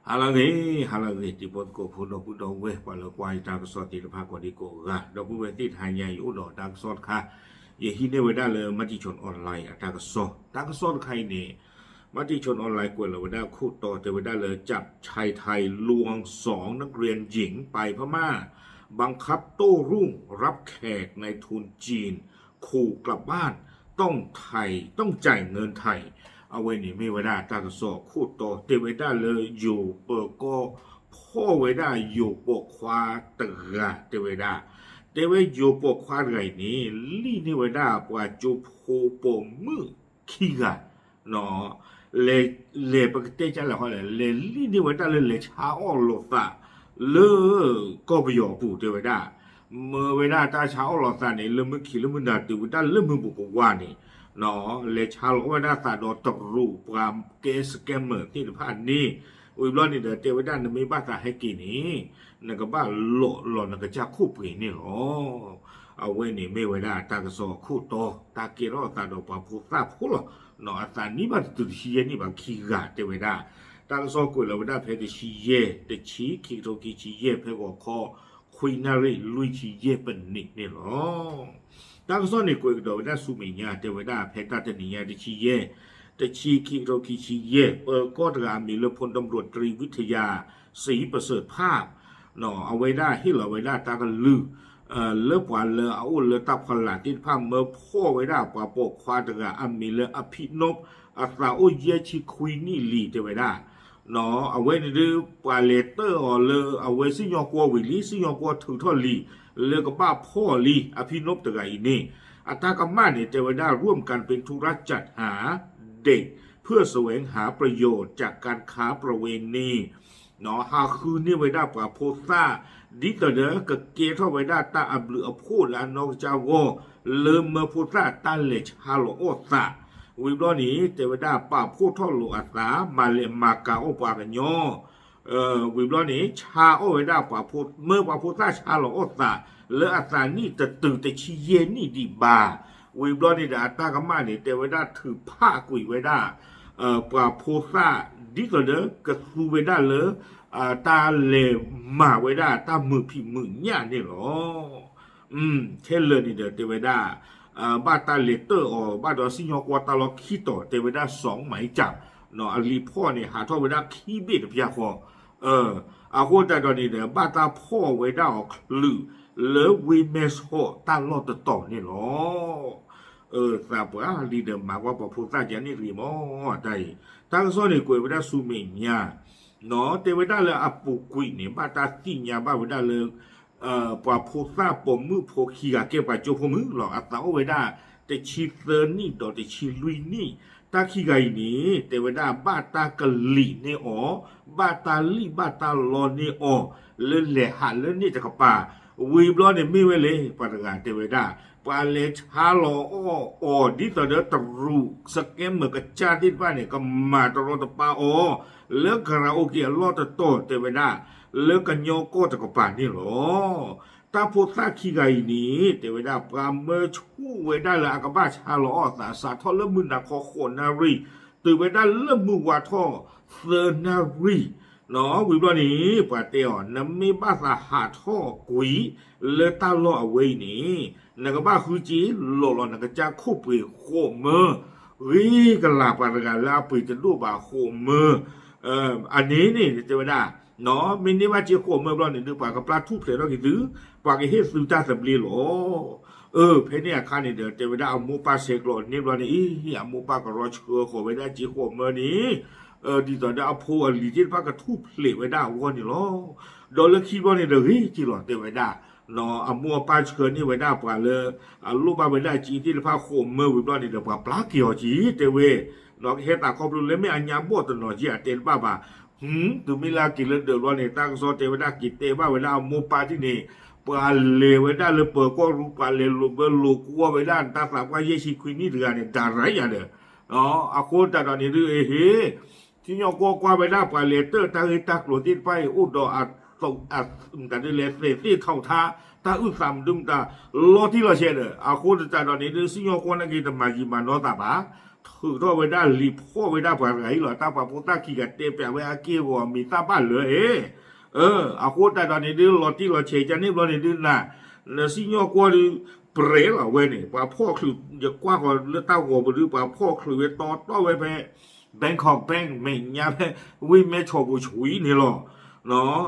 ဟါလၢအဂ့ၤ, ဟါလၢအဂ့ၤ တံၤဖိသကိးဖိ ဒီပုၢ်ဒီဝဲၢ် ပှၤလၢကွၢ်ယတၢ်ကစီၣ်သ့ၣ်တဖၣ်ကိးဒံကိးဂၤ, ဒီပုၢ်ဝဲၢ်သ့ၣ်တဟါညါအံၤ အိၣ်ဒီးတၢ်ကစီၣ်တခါ, ယဟံးန့ၢ်ဝဲဒၣ်လၢ Matichon Online အတၢ်ကစီၣ်, တၢ်ကစီၣ်တခါအံၤန့ၣ် Matichon Online ကွဲးလီၤဝဲဒၣ်ခိၣ်တီတဲဝဲဒၣ်လၢ จับชายไทยลวงสองนักเรียนหญิงไปพม่า บังคับโต้รุ่งรับแขกนายทุนจีน ขู่กลับบ้าน ต้องไทย ต้องจ่ายเงินไทย အဝဲန့ၣ်မ့ၢ်ဝဲဒၣ်တၢ်ကစီၣ်ခိၣ်တီတဲဝဲဒၣ်လၢ ယိၤပၢၤကီၢ်ဖီၣ်ဝဲဒၣ်ယိၤပိာ်ခွါတဂၤတဲဝဲဒၣ်, တဲဝဲယိၤပိာ်ခွါတဂၤအံၤန့ၣ် လံၣ်န့ၢ်ဝဲဒၣ်ပှၤကၠိဖိပိာ်မုၣ်ခံဂၤ လဲၤ လဲၤပကတဲကလဲၣ်ဃီလဲၣ် လဲၤလံၣ်န့ၢ်ဝဲဒၣ်လၢလဲၤဆါအီၣ်လိာ်သး လၢကီၢ်ပယီၤအပူၤတဲဝဲဒၣ်, မၢဝဲဒၣ်တၢ်ဆါအီၣ်လိာ်သးန့ၣ် လၢမုၢ်ခံးလၢမုၢ်နၤတုၤဝဲဒၣ်လၢမုၢ်ဘူးကဝါန့ၣ်, လဲၤဆါလီၤအီၣ်ဝဲဒၣ်သးဒီးတရူးပှၤကဲ scammer သ့ၣ်တဖၣ်န့ၣ်, ဝံၤဘျီန့ၣ်ဒီးတဲဝဲဒၣ်နမ့ၢ်ဘၣ်သးဟဲက့ၤန့ၣ် နကဘၣ်လိးလီၤနကစၢ်ခိၣ်ပှ့ၤန့ၣ်လီၤ. အဝဲန့ၣ်မ့ၢ်ဝဲဒၣ်တၢ်ကစီၣ်အခိၣ်တီ တၢ်ကဲထီၣ်အသးဒီးပှၤဖိသၣ်ဖိလီၤ. အသးနံၣ်ဘၣ်တတုၤတဆံယဲၢ်နံၣ်ဘၣ်ခံဂၤတဲဝဲဒၣ်, တၢ်ကစီၣ်ကွဲးလီၤဝဲဒၣ်ဖဲတဆံယဲၢ် တဆံ ခံကထိခံဆံယဲၢ် ဖဲဂီၤခီ ခွံနၣ်ရံၣ် လွံၢ်ဆံယဲၢ်ပနံးန့ၣ်လီၤ. တၢ်ကစီၣ်န့ၣ်ကွဲးကဒီးဝဲဒၣ်ဆူမဲာ်ညါ တဲဝဲဒၣ်ဖဲတၢ်တနံၤညါတဆံယဲၢ်, တဆံ ခံကထိခံဆံယဲၢ် ပၢၤကီၢ်တဂၤအမံၤလၢ พลตำรวจตรีวิทยา ศรีประเสริฐภาค အဝဲဒၣ်ဟ့ၣ်လီၤဝဲဒၣ်တၢ်ကလုၢ် လၢပှၤလၢအအိၣ်လၢတၢ်ဖီလာ်သ့ၣ်တဖၣ် မၢဖှီၣ်ဝဲဒၣ်ပှၤပိာ်ခွါတဂၤအမံၤလၢ အဖံးနိး အသးအိၣ်ယဲၢ်ဆံခွံနံၣ်လံတဲဝဲဒၣ် အဝဲန့ၣ်ဒုး ပှၤလဲၤတၢၢ်အီၤလၢအဝဲစံၣ်ညီၣ်ကွီၢ်ဝံၤလံ စံၣ်ညီၣ်ကွီၢ်ထုးထီၣ်လံ လၢကဘၣ်ဖှီၣ်လံ အဖံးနိးတဂၤအံၤန့ၣ်, အတၢ်ကမၣ်န့ၣ် တဲဝဲဒၣ် ร่วมกันเป็นธุรจัดหาเด็กเพื่อแสวงหาประโยชน์จากการค้าประเวณี ဟးဃုန့ၢ်ဝဲဒၣ်ပှၤဖိသၣ် ဒ်သိးဒီးကကဲထီၣ်ဝဲဒၣ်တၢ်အဘျုးအဖှိၣ်လၢအနီၢ်ကစၢ်အဂီၢ် လၢမၢဖိသၣ်တၢ်လဲၤဆါလီၤအီၣ်သး, ဝံၤဘျီန့ၣ် တဲဝဲဒၣ်ပာ်ဖှိၣ်ထီၣ်လိာ်အသး မၤလဲၤမၤကၤအီၣ်ပှၤကညီ ဝံၤဘျီန့ၣ် ဆါအီၣ်ဝဲဒၣ်ပှၤဖိ မၢပှၤဖိသၣ်ဆါလီၤအီၣ်သး လၢအသးနံၣ်တတုၤတဆံယဲၢ်နံၣ်ဒံးဘၣ်. ဝံၤဘျီန့ၣ်ဒီးအတၢ်ကမၣ်န့ၣ် တဲဝဲဒၣ်ထုးဖးကွံာ်ဝဲဒၣ် ပှၤဖိသၣ် ဒ်သိးဒီးကသူဝဲဒၣ်လၢ တၢ်လဲၤမၤဝဲဒၣ်တၢ်မုာ်ဖံးမုာ်ညၣ်န့ၣ်လီၤ. ခဲလၢာ်န့ၣ်ဒီးတဲဝဲဒၣ် ဘၣ်တၢ်လဲၤတၢၢ်အီၤ ဘၣ်ဒီးစံၣ်ညီၣ်ကွီၢ်တၢ်လီၢ်ခံတီၤ တဲဝဲဒၣ်စီၤမၤအံကၠး အလံာ်ဖီၣ်န့ၣ် ဟးထီၣ်ဝဲဒၣ်ခံဘ့ၣ်တပျၢ်ဃီ အဃိသတးဒီးန့ၣ်ဒီး ဘၣ်တၢ်ဖီၣ်ဝဲဒၣ်အီၤချုးလၢဝ့ၢ်မဲၢ်ဆီးတၢ်လီၢ်တတီၤန့ၣ်လီၤ. သးပှၢ်လံဒီးမၤကွၢ်ပှၤဖိသၣ်ကန့ၣ်တဂ့ၤမး တၢ်အံၤ တၢ်ကစီၣ်န့ၣ်ကွဲးဝဲဒၣ်ဆူမဲာ်ညါ တဲဝဲဒၣ်လၢအပူၤကွံာ်န့ၣ် ဘၣ်တၢ်သ့ၣ်ညါဘၣ်ဝဲဒၣ်လၢ ပှၤဖိသၣ်ပိာ်မုၣ်ဖိခံဂၤကဲပှၤကၠိဖိမုၣ်လီၤ. အသးအိၣ်ဝဲဒၣ်တဆံသၢနံၣ်ဒီးတဆံလွံၢ်နံၣ် တၢ်ခံဂၤအံၤန့ၣ် တဲဝဲဒၣ်ဘၣ်တၢ်ကလံာ်န့ၢ်အီၤ ဘၣ်တၢ်လံၣ်ဘၣ်တၢ်လီန့ၢ်အီၤ လၢလဲၤဟးလၢန့ၣ်တကပၤ ဝံၤဘျီန့ၣ်မ့ၢ်ဝဲလဲၣ် ပှၤတဂၤတဲဝဲဒၣ် ပှၤလဲၤဆါလီၤအီၣ်အီၤ ဒ်သိးဒီးတရူး scammer ကစၢ်သ့ၣ်တဖၣ်န့ၣ် ကမၤတရီတပါအီၤ လၢ karaoke အလီၢ်တတီၤတဲဝဲဒၣ် လၢကညီကီၢ်တကပၤန့ၣ်လီၤ. တၢ်ဖိသၣ်ခံဂၤအံၤန့ၣ် တဲဝဲဒၣ် ပှၤမၢဆူၣ်ဝဲဒၣ်လၢအကဘၣ်ဆါလီၤအီၣ်သး စးထီၣ်လၢမုၢ်နၤခီဃိးနၣ်ရံၣ် တုၤဝဲဒၣ်လၢမုၢ်ဝါထီၣ်သၢနၣ်ရံၣ် ဝံၤဘျီန့ၣ် ပှၤတဲအီၤ နမ့ၢ်ဘၣ်သးဟးထီၣ်ကွံာ် လၢတၢ်လီၢ်အဝဲအံၤန့ၣ် နကဘၣ်ဃုစ့လိာ်လီၤနကစၢ်ခိၣ်ပှ့ၤဃိးမၢ ဂ့ၤကလၤပှၤတဂၤလၢအပှ့ၤတဒိၣ်ဘၣ်ဃိးမၢ အန့ၣ်န့ၣ် တဲဝဲဒၣ် မ့ၢ်န့ၢ်ဘၣ်စ့ဃိးမၢဘျီန့ၣ်ဒီး ပှၤကပျၢ်ထူၣ်ဖျဲးထီၣ်က့ၤသု ပှၤကဟ့ၣ်သုတၢ်သဘျ့လီၤ. အၢ ဖဲန့ၣ်အခါန့ၣ်ဒီး တဲဝဲဒၣ်အမိၢ်ပၢ်ဆဲးကျိးန့ၢ်ဘျီန့ၣ် အံၤ အမိၢ်ပၢ်ကရီဆှၢဃီၤဝဲဒၣ်စ့ဃိးမၢန့ၣ် ဒ်သိးဒီးအဖိအလံၤသ့ၣ်တဖၣ်ကထူၣ်ဖျဲးဝဲဒၣ်အဂီၢ်န့ၣ်လီၤ. ဒီးလၢခံဘျီန့ၣ်ဒီးဂ့ၤက့ၤလီၤ တဲဝဲဒၣ် အမိၢ်အပၢ်ဆှၢန့ၢ်ဝဲဒၣ်ပှၤလၢ အလိၣ်ဘၣ်ဝဲဒၣ်စ့သ့ၣ်တဖၣ်ဃိးမၢဝံၤဘျီန့ၣ်ဒီး ပှၤပျၢ်က့ၤအီၤက့ၤ တဲဝဲ ကဟဲသးခီဖျိလၢမ့ၢ်အညါဘီၣ်တနီၤက့ၤအတဲတဘၣ်ဘၣ် တုၤမ့ၢ်လၢအက့ၤလၢဒၢးဘျီန့ၣ် တၢ်ကစီၣ်တဲဝဲဒၣ်က့ၤတဲဘၣ်ဝဲဒၣ်အမိၢ်ပၢ်ဒ်န့ၣ် ပှၤလဲၤဝဲဒၣ်လၢပၢၤကီၢ်ရူ ပှၤလဲၤလိာ်ဘၢလိာ်ကွီၢ်ဝဲဒၣ်တၢ်သးပှၢ်ယဲၢ်ဆံခွံနံၣ်တဂၤန့ၣ် ဒၣ်ရၤယၤဒီး အဃိသတးဒီးန့ၣ်ဒုး အဟ့ၣ် စံၣ်ညီၣ်ကွီၢ်ကွၢ်ဝဲဒၣ်ပှၤလဲၤတၢၢ်တၢ်ဂ့ၢ်တၢ်ကျိၤသ့ၣ်တဖၣ်အံၤ အိၣ်ဒီးအ တၢ်ဒ်လဲၣ် သက်သေထောက်ထား ထ တၢ်အုၣ်သးမနုၤမတၤ လီၤတံၢ်လီၤဆဲးဒီး အဃိသတးဒီးန့ၣ်ဒုး စံၣ်ညီၣ်ကွီၢ်နာ်က့ တမၤယံာ်မၤနီၢ်သးဘၣ်, ထုးထီၣ်ဝဲဒၣ်လံာ်ဖီၣ်ဝဲဒၣ်ပှၤတဂၤအံၤလီၤ. တၢ်ပှၤဖိသၣ်ခံဂၤတဲပျးဝဲအက့ၢ်အဂီၤ မ့ၢ်တၢ်ဘၣ်လၢအဲ အဃိသတးဒီးန့ၣ်ဒုး လီၤတံၢ်လီၤဆဲးကန့ၣ်ဘျီန့ၣ်ဒုးနၤ နစံၣ်ညီၣ်ကွီၢ်ဒုး ပြဲးလီၤဝဲန့ၣ် ပှၤဖီၣ်ချုး ယကွၢ်ဃီၤလၢတၢ်ဂီၤပူၤဒုး ပှၤဖီၣ်ချုးဝဲတီတီဝဲဖဲ Bangkok Bank မဲာ်ညါဖဲ ဝ့ၢ်မဲၢ်ဆီးပူၤဆှံန့ၣ်လီၤ.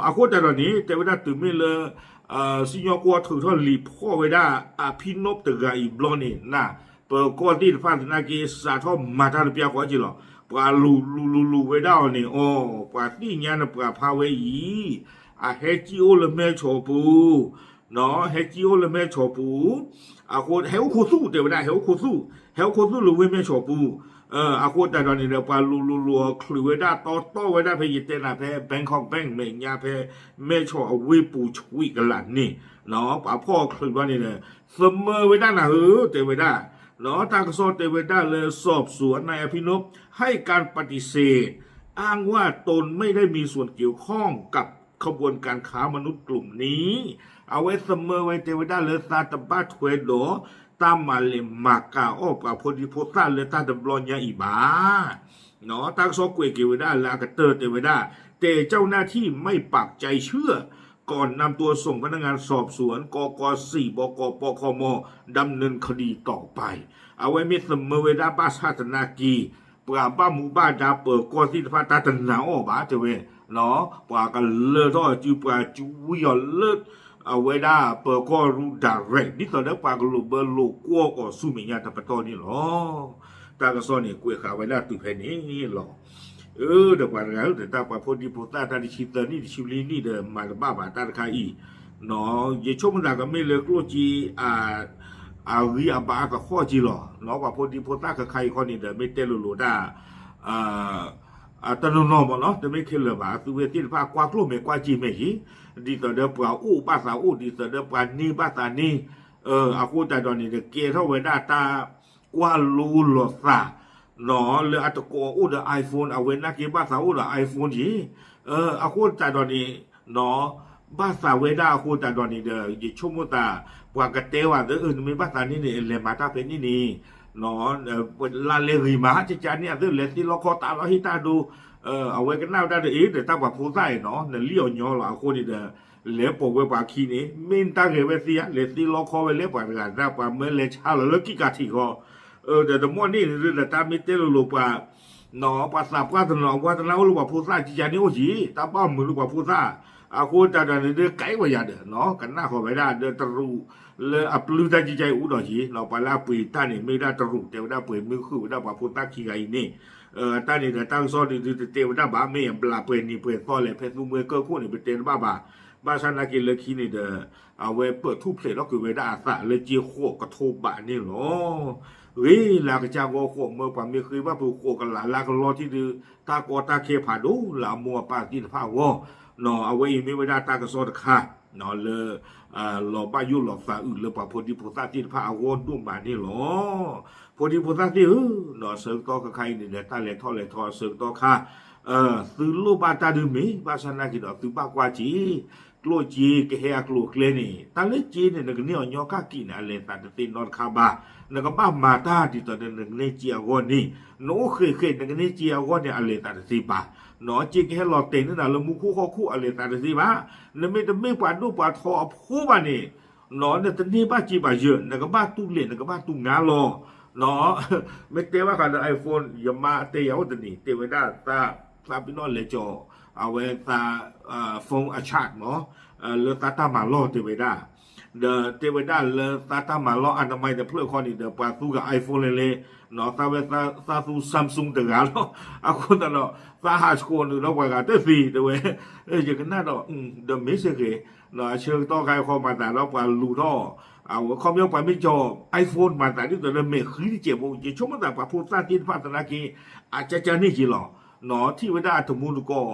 အဃိသတးဒီးန့ၣ် တဲဝဲဒၣ်တုၤမ့ၢ်လၢ စံၣ်ညီၣ်ကွီၢ်ထုးထီၣ်လံာ်ဖီၣ်ဝဲဒၣ် အဖံနိးတဂၤအံၤဘျီန့ၣ် နၤ ပၢၤကီၢ်သ့ၣ်တဖၣ်သနာ်က့ စးထီၣ်မၤတၢ်တပျၢ်ဃီက့ၤလီၤ. ပှၤလူၤလူၤလူၤလူၤဝဲဒၣ်အီၤန့ၣ် အီၤ ပှၤသ့ၣ်ညါနပှၤဖးဝဲအံၤ အဟဲကံၣ်အိၣ်လၢမဲၢ်ဆီးပူၤ ဟဲကံၣ်အိၣ်လၢမဲၢ်ဆီးပူၤ အဃိ ဟဲအိၣ်ခိၣ်သူၣ် တဲဝဲဒၣ် ဟဲအိၣ်ခိၣ်သူၣ် ဟဲအိၣ်ခိၣ်သူၣ်လၢဝ့ၢ်မဲၢ်ဆီးပူၤ အဃိသတးဒီးန့ၣ်ဒီး ပှၤလူၤလူၤလူၤအီၤချုးဝဲဒၣ်တီတီဝဲဒၣ်ဖဲယတဲနၤဖဲ Bangkok Bank မဲာ်ညါဖဲ မဲၢ်ဆီးအဝ့ၢ်ပူၤဆှံကလာ်န့ၣ် ပှၤဖီၣ်ချုးဘျီန့ၣ်ဒီး သမၢဝဲဒၣ်နၤဧၢ တဲဝဲဒၣ် တၢ်ကစီၣ်တဲဝဲဒၣ်လၢ สอบสวนนายอภินพ ให้การปฏิเสธ อ้างว่าตนไม่ได้มีส่วนเกี่ยวข้องกับขบวนการค้ามนุษย์กลุ่มนี้ အဝဲသမၢဝဲတဲဝဲဒၣ်လၢသးတဘၣ်ထွဲဒီး တၢ်မၤလဲၤမၤကၤအီၣ်ပှၤဖိဒံဖိသၣ်လၢတၢ်တဘျီညါအံၤဘၣ်. တၢ်ကစီၣ်ကွဲးက့ၤဝဲဒၣ်လၢအကတၢၢ်တဲဝဲဒၣ် แต่เจ้าหน้าที่ไม่ปักใจเชื่อ ก่อนนำตัวส่งพนักงานสอบสวน กกสี่ บกปคม ดำเนินคดีต่อไป အဝဲမ့ၢ်သမၢဝဲဒၣ်ဘၣ်ဆၣ်သနာ်က့ ပှၤဘၣ်မူဘၣ်ဒါပၢၤကီၢ်သ့ၣ်တဖၣ်တၢ်တနာ်အီၤဘၣ်တဲဝဲ ပှၤကလၢထီၣ်အစု ပှၤကဝံၣ်အီၤလၢ အဝဲဒၣ်ပၢၤကီၢ်ရူ direct ဒ်သိးဒီးပှၤကလိာ်ဘၢလိာ်ကွီၢ်အီၤဆူမဲာ်ညါတပတီၢ်န့ၣ်လီၤ. တၢ်ကစီၣ်န့ၣ်ကွဲးဃာ်ဝဲဒၣ်တုၤဖဲန့ၣ်လီၤ. အၢ ဒီးပှၤတဂၤဧၢ ဒီးတၢ်ပှၤဖိဒံဖိသၣ်တၢ်တဆံသၢနံၣ်တဆံလွံၢ်နံၣ်ဒီးမၤတဘၣ်ဘၣ်တၢ်တခါအံၤ ယဆိကမိၣ်သးကမ့ၢ်လၢကျိၣ်စ့ အဂံၢ်အဘါအကဟီၣ်က့ၤလီၤ. ပှၤဖိဒံဖိသၣ်ခဲခါအံၤခီန့ၣ်ဒီး မ့ၢ်တဲလိၤလိၤတၢ် တနီၤနီၤမ့ၢ်နီၤ တမ့ၢ်ခဲလၢာ်ဘၣ် သုဝဲသ့ၣ်တဖၣ်ကွၢ်ကျိၣ်မဲာ်ကွၢ်စ့မဲာ်က့ၤ ဒ်သိးဒီးပှၤအိၣ်ဘၣ်သးအိၣ် ဒ်သိးဒီးပှၤန့ၢ်ဘၣ်သးန့ၢ် အဃိသတးဒီးန့ၣ်ဒီး ကဲထီၣ်ဝဲဒၣ်တၢ်ကွၢ်လိလီၤသး လၢအတကိးအိၣ်ဒီး iPhone အဝဲနာ်က့ဘၣ်သးအိၣ်ဒီး iPhone က့ၤ အဃိသတးဒီးန့ၣ် ဘၣ်သးဝဲဒၣ်အဃိသတးဒီးန့ၣ်ဒီး ယဆိကမိၣ်သး ပှၤကတဲဝဲသ့ၣ် နမ့ၢ်ဘၣ်သးန့ၢ်န့ၣ် လဲၤမၤတၢ်ဖဲန့ၣ်န့ၣ် လါလဲဂ့ၤမး ကကန့ၣ်အသ့ၣ်လဲၤသ့လီခီတၢ်လီၢ်ဟ့ၣ်တၢ်ဒိ အဝဲကနၣ်ဝဲဒၣ်ဒီး အ့ ဒီးတၢ်ပှၤဖိသၣ်အံၤနီၤ နလံၣ်အီၤညီလီၤ အဃိန့ၣ်ဒီး လဲၤပိာ်ဝဲပှၤခံန့ၣ် မ့ၢ်တၢ်ဂဲၤဝဲသ့ဧါ လဲၤသ့လီခီဝဲလၢပှၤတဂၤတၢ် ပှၤမၢလဲၤဆါလီၤလၢကံၣ်ကးထံးဃီ ဒီးတမီၢ်န့ၣ်န့ၣ်ဒီးတၢ်မ့ၢ်တဲလိၤလိၤပှၤ ပှၤသးပှၢ်တနီၤ အဝဲတနာ်အိၣ်လၢပှၤဖိသၣ်ကကန့ၣ်အိၣ်က့ၤ တၢ်ဘၣ်မုာ်လၢပှၤဖိသၣ် အဃိတၢ်ဒီးန့ၣ်ဒီး ကဲဝဲယၤဒီး ကနၣ်ဃီၤဝဲဒၣ်ဒီးတရူး လၢအပျုၢ်တၢ်ကကဲအံၤအိၣ်ဒီးက့ၤ ပှၤလၢအပှ့ၤတၢ်န့ၣ် မ့ၢ်ဝဲဒၣ်တရူး တဲဝဲဒၣ်ပှ့ၤမုၢ်ဃုာ်ဝဲဒၣ်ပှၤဖိသၣ်ခံဂၤအံၤန့ၣ် တၢ်န့ၣ်ဒီးတၢ်ကစီၣ်ဒုးဒုးတတဲဝဲဒၣ်ဘၣ် မ့ၢ်အဘျးပှဲၤနံၤပှဲၤသီလဲၣ် ဖဲသူမှဲကၢၢ်ခိၣ်န့ၣ် ပတဲတဘၣ်ဘၣ် ဘၣ်ဆၣ်နာ်က့လၢခံန့ၣ်ဒီး အဝဲပၢၢ်ထူၣ်ဖျဲးထီၣ်က့ၤဝဲဒၣ်အသးလၢက့ဃိးကထိဘးန့ၣ်လီၤ. ဂ့ၤလၢအကစၢ်ဂီၢ်ဃိးမၢပှၤမ့ၢ်ဃ့ဘၣ်ဖုးဃိးကလးလၢကလီထံဒုး တၢ်ကီတၢ်ခဲဖးဒိၣ်လၢအမိၢ်အပၢ်သ့ၣ်တဖၣ်အဂီၢ် အဝဲအံၤမ့ၢ်ဝဲဒၣ်တၢ်ကစီၣ်တခါ လၢ လီၤဘၣ်ယိၣ်လီၤသးအုးလၢပှၤဖိဒံဖိသၣ်သ့ၣ်တဖၣ်အဂီၢ်ဒိၣ်မးန့ၣ်လီၤ. ဖိဒံဖိသၣ်သ့ၣ်ဧၢ, ဆၢကတီၢ်ခဲခါအံၤန့ၣ်ဒီး တၢ်လဲၤထီၣ်လဲၤထီအဆၢကတီၢ်ခါ သုလိၣ်ဘၣ်တၢ်ဒုးမ့ၢ် ဘၣ်ဆၣ်နာ်က့ဒီး သုဘၣ်ကွၢ်က့ၤ ကျိၣ်စ့ကဟဲအကျိၤအကျဲန့ၣ် တၢ်လၢစ့န့ၣ် နကန့ၢ်အီၤညီကၣ်က့ၤန့ၣ် အလဲၤသးတသ့နီတခါဘၣ်. နကဘၣ်မၤတၢ်ဒ်သိးဒီးနကန့ၢ်စ့အဂီၢ်န့ၣ် နအိၣ်ဃဲးဃဲး နကန့ၢ်စ့အဂီၢ်န့ၣ် အလဲၤသးတသ့ဘၣ်. စ့ကဟဲလီၤတဲာ်န့ၢ်နၤလၢမူခိၣ်ဟီၣ်ခိၣ် အလဲၤသးတသ့ဘၣ်. နမ့ၢ်တမ့ၢ်ပှၤဒိၣ်ပှၤထီအဖိဘၣ်န့ၣ် နတန့ၢ်ဘၣ်စ့ဘၣ်ယၢၢ် နကဘၣ်တူၢ်လဲၣ် နကဘၣ်တူၢ်ငါလီၤ. မ့ၢ်တဲဘၣ်ဃးဒီး iPhone ယမါတဲယၤအိၣ်တနံၤ တဲဝဲဒၣ် သးပ့ၤနီၣ်လဲၤကီၤ အဝဲသး phone အ charge မး လၢသးတၢ်မၤလီၢ်တဲဝဲဒၣ် ဒီးတဲဝဲဒၣ်လၢသးတၢ်မၤလီၢ်အနမံၤတဖျၢၣ်ခီန့ၣ်ဒီး ပှၤသူဂၤ iPhone လဲၣ်လဲၣ် သးဝဲသးသူ Samsung တဂၤလီၤ. အဃိသတးဒီး သးဟးဆှိးနုာ်ဒီးပှၤဂၤတသ့တဲဝဲ ယကနၣ်ဒီး ဒီးမ့ၢ်စ့ၢ်ကီး အဆၢကတီၢ်ခါအံၤဃီမၤသးဒီးပှၤလူၤထီၣ် အဝဲခီပညီပှၤမ့ၢ်ကီၤ iPhone မၤသးဒ်သိးလၢမဲာ်ဃံတစဲးဖိ ယဆိကမိၣ်သးပှၤဖိသၣ်သ့ၣ်တဖၣ်သနာ်က့ အကၢကၢန့ၣ်က့ၤလီၤ. ထံၣ်ဝဲဒၣ်အတမူတကိး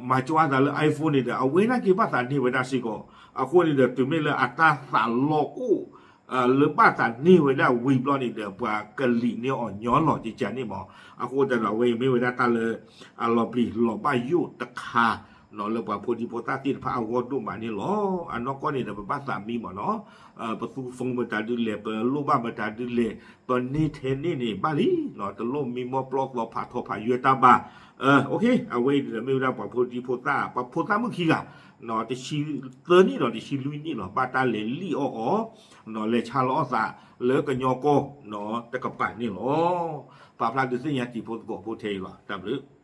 မၤကွၢ်သးလၢ iPhone န့ၣ်ဒီး အဝဲနာ်က့ဘၣ်သးန့ၢ်ဝဲဒၣ်စ့ၢ်ကီး အဃိန့ၣ်ဒီး တုၤမ့ၢ်လၢအတၢ်သးလီအိၣ် လၢဘၣ်သးန့ၢ်ဝဲဒၣ်ဝံၤဘျီန့ၣ်ဒီး ပှၤကလံာ်န့ၢ်အီၤညီလီၤကကန့ၣ်မး. အဃိသတးဒီး အဝဲအံၤမ့ၢ်ဝဲဒၣ်တၢ်လၢ အလီၤပျံၤလီၤဘၣ်ယိၣ်တခါ လၢပှၤဖိဒံဖိသၣ်သ့ၣ်တဖၣ်အဂီၢ်ဒိၣ်မးန့ၣ်လီၤ. အနီၢ်ကီၢ်န့ၣ်ဒီး ပဘၣ်သးမံမးနီၤ, ပသူ phone မတၤဒုလဲၣ်, ပလိၣ်ဘၣ်မတၤဒုလဲၣ်, ပန့ၢ်ထဲန့ၣ်န့ၣ် ဘၣ်လံနီၤ, တလိၣ်မံမီၢ်ပျီၢ်သီဖးထီဖးယွဲၢ်တၢ်ဘၣ်. အဝဲအံၤဒီးမ့ၢ်ဝဲဒၣ်ပှၤဖိဒံဖိသၣ်, ပှၤဖိသၣ်မုၣ်ခံဂၤ, တဆံသၢနံၣ်ဒီးတဆံလွံၢ်နံၣ်လီၤ, ဘၣ်တၢ်လဲၤလံၣ်အီၣ်အီၤ, လဲၤဆါလီၤအီၣ်သးလၢကညီကီၢ်တကပၤန့ၣ်လီၤ. ပာ်ဖျါဒုးသ့ၣ်ညါတံၤဖိသကိးဖိထဲအံၤလီၤ. တၢ်ဘျုး